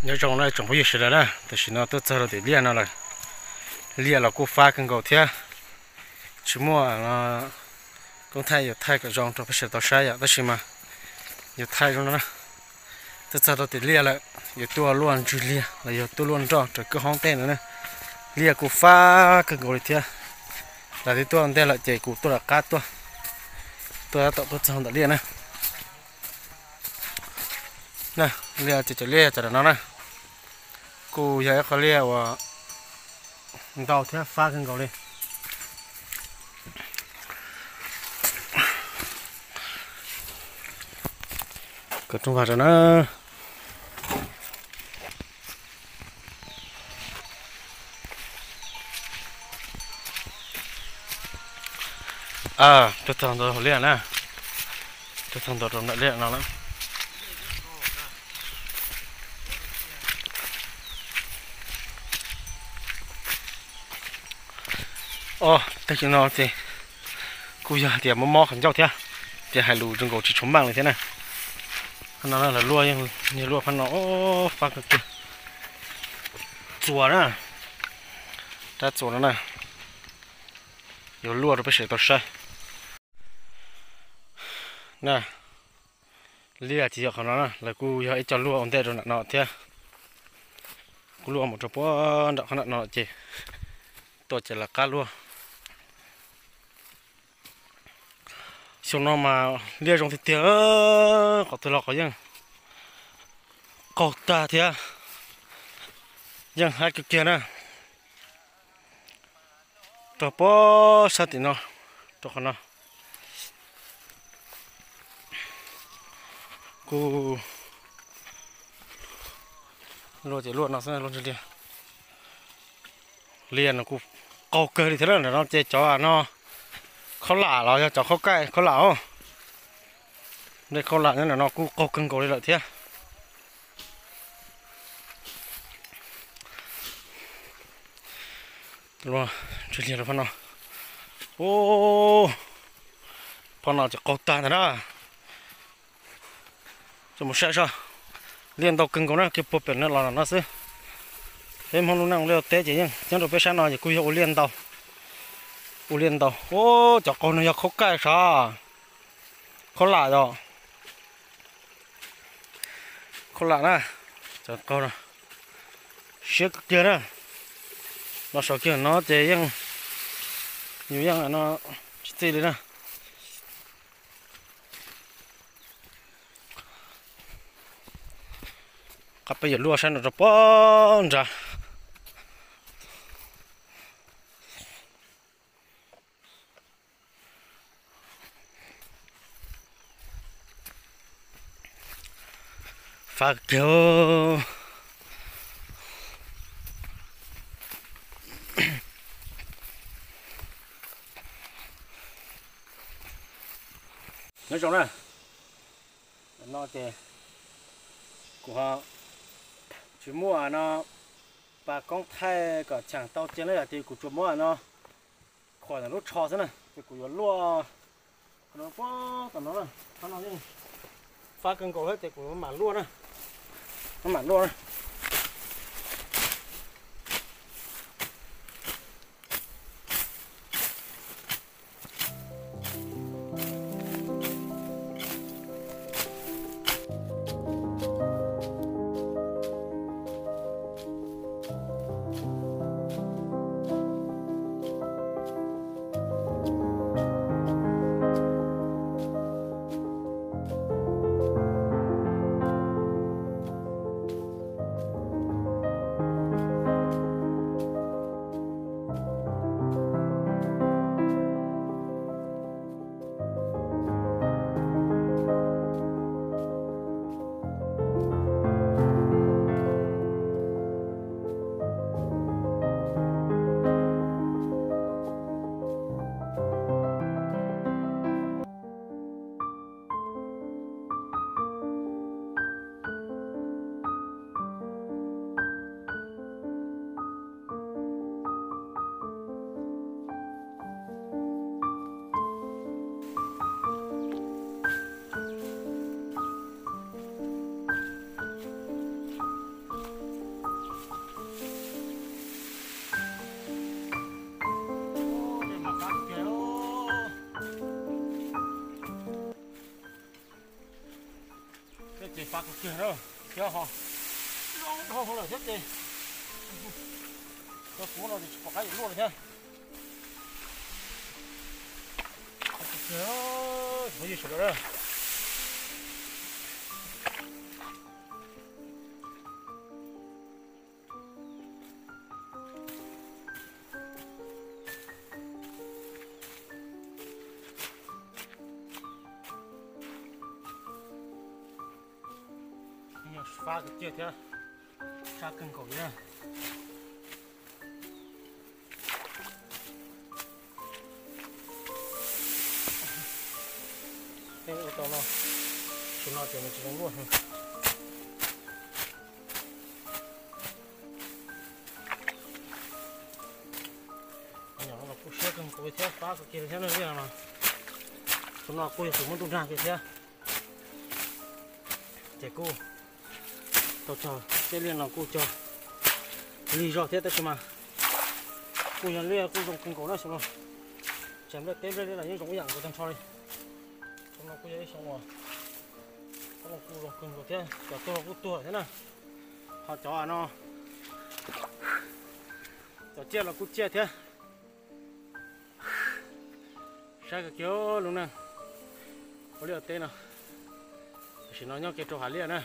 Nyob zoo na tsoom phooj ywg sawv daws na, tam sim no tuaj txog rau tim liaj no lawm. Liaj los kuj fab kawg nkaus thiab, tsis muaj koob thaij yuav thaij kom zoo rau peb sawv daws tau saib yom, tab sis mas yuav thaij zoo no na. Tuaj txog rau tim liaj lawm, yuav tuaj luaj ntswg liag los yog tuaj luaj nroj raws kwj hoob tej no na. Liaj kuj fab kawg nkaus li thiab. Lawv twb tuaj ntej lawm ces kuv tuaj lawv qab tuaj, tuaj tab tom tuaj txog ntawm liaj na. Na, liaj ces cov liaj cov no na, kuj yog ib qho liaj uas ntau thiab fab kawg nkaus li. Kom rooj vag rau na. Tuaj txog ntawm hauv liaj na, tuaj txog ntawm rau ntawm liaj no lawm. Os, tag kis no ces kuj yog hais tias mob mob qhov ncauj thiab, ces hais lus zoo nkaus tsis tshua meej li thiab na. Qhov no lawv luaj, yog luaj phab no, fab kawg kiag. Txuas na, rab txuas no na, yuav luaj rau peb sawv daws tau saib na. Liaj ces yog qhov no na, lawv kuj yog ib co luaj ua ntej rau nram no thiab. Kuj luaj mus rau puag nram qhov nram no ces tuaj ces lawv qab luaj. Xyoo no mas liaj zoo tiag tiag, qhov twg los qhov yeej qaug tag thiab, yeej haib kawg kiag na. Rau puag sab tim no, rau qhov no kuj luaj ces luaj no xwb, luaj ntswg liag. Liaj no kuj qaug kawg li thiab na, no ces cov no khaub lam los yog cov khaub kaij khaub lam os. Nplej khaub lam nyob no kuj qaug kawg nkaus li lawm thiab. Ntswg liag rau phab no, phab no ces qaug tag ntag na. Coj mus saib seb, liaj ntau kawg nkaus na, kiag puag pem no los no xwb. Peb Hmoob lub neej ua liaj ua teb ces yeej nyob rau peb sab no ces kuj yog ua liaj ntau, ua liaj ntau. Ub, cov qaug no yog khaub kaij sav, khaub lam yom, khaub lam na, cov qaug no siab kawg kiag na. Los saum kiag no ces yeej, yus yeej no tsis txij li na. Qhov peb yuav luaj saib no rau puag nrad. Fab kiag. Nyob zoo na, no ces kuv ho tsis muaj no pas koob thaij kom cheem tau cia na, yog ces kuv tsuas muab no khuam ntawm lub tsho xwb na, ces kuv yuav luaj no puag tom no na. Qhov no yeej fab kawg nkaus thiab ces kuv mam luaj na, mam luaj na. Fab kawg kiag na, thiab ho zoo dhau hwv lawm thiab ces cov kuv no tsis pom qab yuav luaj li thiab. Fab kawg kiag, phooj ywg sawv daws na. Fab kawg kiag thiab, sab kawg nkaus li na. Tej ua tau no, tus no ces nws tsis zoo luaj. Nyob no kuj siab kawg nkaus li thiab, fab kawg kiag li thiab na, liaj no. Tus no kuj yog tus muab ntuj nag kiag thiab. Ces kuj tau cog, tej liaj no kuj cog lig zog thiab tab sis mas kuj yog liaj kuj zoo kawg nkaus na xyoo no. Tsam nplej teb nplej liaj los yeej zoo ib yam nkaus tag nrho li. Xyoo no kuj yog ib xyoo uas kuj zoo kawg nkaus thiab, cov tuag kuj tuag thiab na. Ho cov no, cov ciaj los kuj ciaj thiab. Saib kawg kiag lub neej ua liaj ua teb no, tam sim no nyob kiag rau hav liaj na.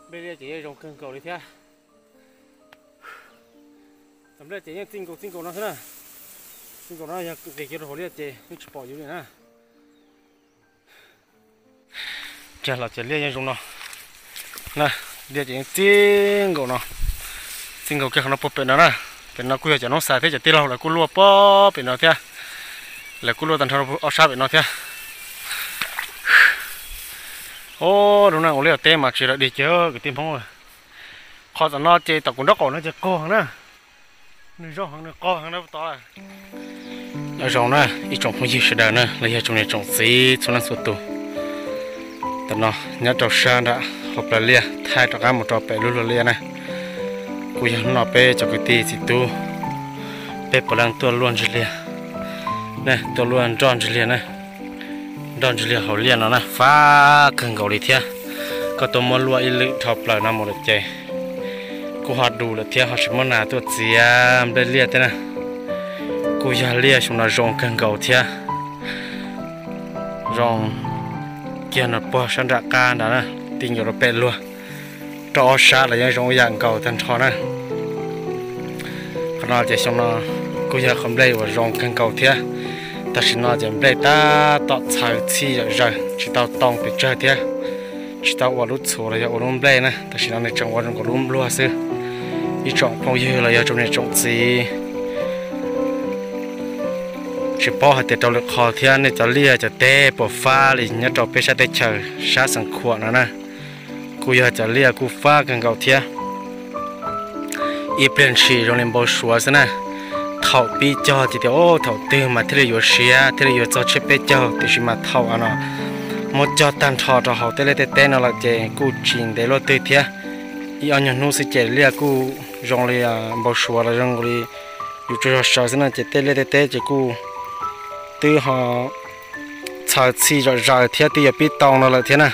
Nplej liaj ces yeej zoo kawg nkaus li thiab. Cov nplej ces yeej txij nkaus txij nkaus no xwb na. Txij nkaus no yog nqis kiag rau hauv liaj ces yeej tsis pom yus li na. Kiag los ces liaj yeej zoo no na, liaj ces yeej txij nkaus no, txij nkaus kiag qhov no puag pem no na. Pem no kuj yog cov noob xas thiab cov tij laug lawv kuj luaj puag pem no thiab, lawv kuj luaj tag nrho ob sab pem no thiab. Lub neej ua liaj ua teb mas tsis raws dig kiag kwv tij Hmoob. Qhov tom no ces tom kuv nraub qaum no ces qaug heev na, nws zoo heev nws qaug heev na tod. Nyob zoo na ib tsoom phooj ywg sawv daws na los yog tsoom niam tsoom txiv txhua leej txhua tus. Tam no nyob rau sab nram hauv plawv liaj thaij rov qab mus rau pem lub luag liaj na, kuj yog noj peb cov kwv tij txiv tub, peb puav leej tuaj luaj ntsig liaj, tuaj luaj nroj ntsig liaj na, nroj ntsig liaj hauv liaj no na, fab kawg nkaus li thiab. Koj tuaj muab luaj ib lwm dhau plaws no mus lawm ces kuj ho dus lawm thiab ho tsis muaj nas tuaj txiav nplej liaj thiab na. Kuj yog liaj xyoo no zoo kawg nkaus thiab. Zoo kiag no puag sab nram qab nrad na, tij nkaus rau pem luag, rau ob sab los yeej zoo ib yam nkaus tag nrho na. Qhov no ces xyoo no kuj yog qhov nplej uas zoo kawg nkaus thiab. Tam sim no ces nplej tab tom txhawv txhij zom zaws tsis tau too pes tsawg thiab, tsis tau ua lub txhuv los yog ua lub nplej na, tam sim no nws tseem ua zoo nkaus lub npluag xwb. Ib tsoom phooj ywg los yog tsoom niam tsoom txiv, tsis paub hais tias rau lwm qhov thiab nej cov liaj cov teb puas fab li nyob rau peb sab teb chaws sab Xeev Khuam no na. Kuj yog cov liaj kuj fab kawg nkaus thiab. Ib pliag ntshis zoo li npau suav xwb na. Thaum pib cog ces tias thaum twg mas thiaj li yuav siav thiaj li yuav txog tsiab peb caug, tiam sis mas thaum no muab cog tag nrho rau hauv tej liaj tej teb no lawm ces kuj tsis ntev luaj twg thiab. Ib ob nyuag hnub xwb ces liaj kuj zoo li npau suav los zoo li yus tsaug zog sawv xwb no ces tej liaj tej teb ces kuj twb ho txhawv txhij zom zaws thiab twb yuav pib too no lawm thiab na.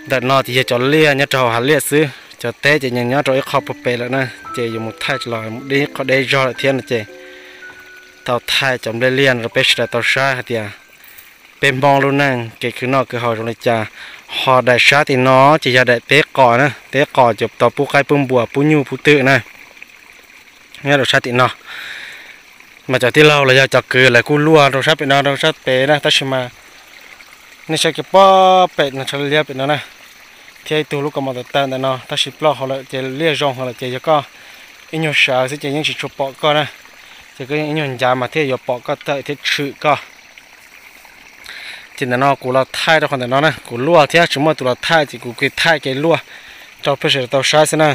Ntawm no ces yog cov liaj nyob rau hauv hav liaj xwb, cov teb ces nyob rau ib qho puag pem lawm na, ces yuav mus thaij los mus deb qhov deb zog lawm thiab no ces tau thaij cov nplej liaj no rau peb sawv daws tau saib hais tias peb Hmoob lub neej kev khwv noj khwv haus zoo li cas. Ho daim sab tim no ces yog daim teb qos na, teb qos ces tau pub qaib pub npua pub nyuj pub twm na. Nyob rau sab tim no mas cov tij laug los yog cov kwv lawv kuj luaj rau sab pem no rau sab pem na, tab sis mas nej saib kiag puag pem no, sab liab pem no na, thiab ib tug lub kaus mom tawm tawm ntawm no, tab sis ploj hauv lawm ces liaj zoo hauv lawm ces yog koj ib nyuag sawv xwb ces yeej tsis tshua pom koj na, ces koj yeej ib nyuag ncav mas thiaj yuav pom koj tawm thiab tshwm koj. Ces ntawm no kuv los thaij rau qhov ntawm no na, kuv luaj thiab tsis muaj tus los thaij ces kuv kuj thaij kev luaj rau peb sawv daws tau saib xwb na.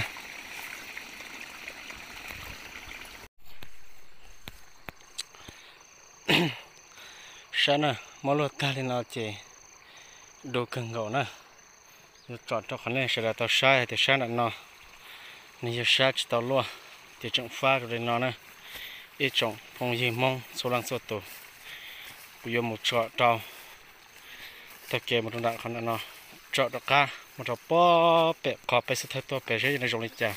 Saib na, muab luaj tag li no ces du kawg nkaus na. Yuav tsom rau qhov nej sawv daws tau saib hais tias sab nram no nws yog sab tsis tau luaj, ces tseem fab rau li no na. Ib tsoom phooj ywg Hmoob txhua leej txhua tus, kuv yuav mus tsom rau Taug kev mus rau nram qhov no, tsom rov qab mus rau pem qhov peb xub thawj tuaj pem seb zoo li cas.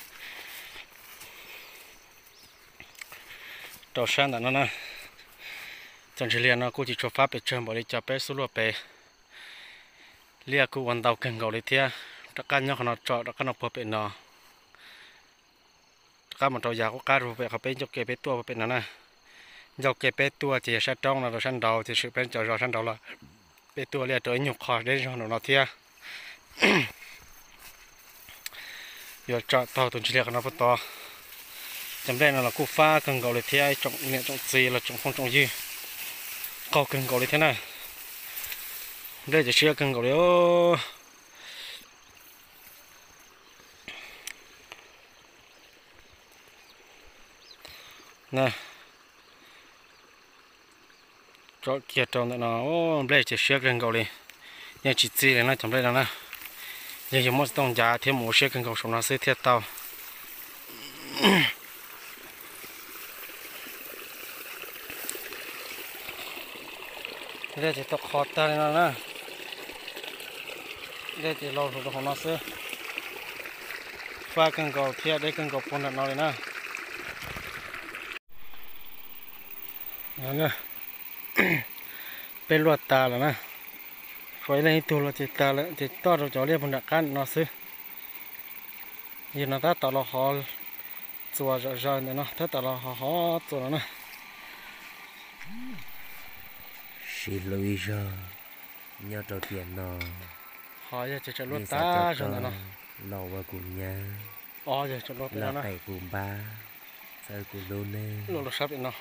Rau sab ntawm no na, cov ntsis liaj no kuj tsis tshua fab pes tsawg npaum li cov peb xub luaj pem. Liaj kuj ua ntau kawg nkaus li thiab. Rov qab nyob qhov no tsom rov qab no puag pem no, rov qab mus rau yav qub qab rau pem qhov peb ncauj ke peb tuaj puag pem no na. Ncauj ke peb tuaj ces yog sab roob no rau sab nraud ces swm peb cov zos sab nraud los peb tuaj liaj rau ib nyuag qho deb zog nraum no thiab. Yuav tsom taug tus ntsis liaj qhov no puag tod. Cov nplej no los kuj fab kawg nkaus li thiab, tsoom niam tsoom txiv los tsoom phooj tsoom ywg, qaug kawg nkaus li thiab na. Nplej ces siab kawg nkaus li. Tsom kiag rau ntawm no, nplej ces siab kawg nkaus li. Yeej tsis txi li na cov nplej no na. Yeej yog muab xov tooj ncav thiab mus ua siab kawg nkaus saum no xwb thiaj tau. Dej ces tau qho tag li no na. Dej ces laus hluas rau hauv no xwb. Fab kawg nkaus thiab deb kawg nkaus puag nram no li na. Peb luaj tas lawm na. Tshuav ib leeg ib tug los ces tas lawm ces toj rau cov liaj puag nram qab no xwb. Yog no tab tom los hov txuas zom zaws ntawm no, tab tom los hov hov txuas no na. Siv hlo ib zaug nyob rau tiam no. Hov yog ces tseem luaj tas zog ntawm no. Los ua kuv nyab, los pem kuv npab, txawj kuv hlub nej. Luaj los sab pem no.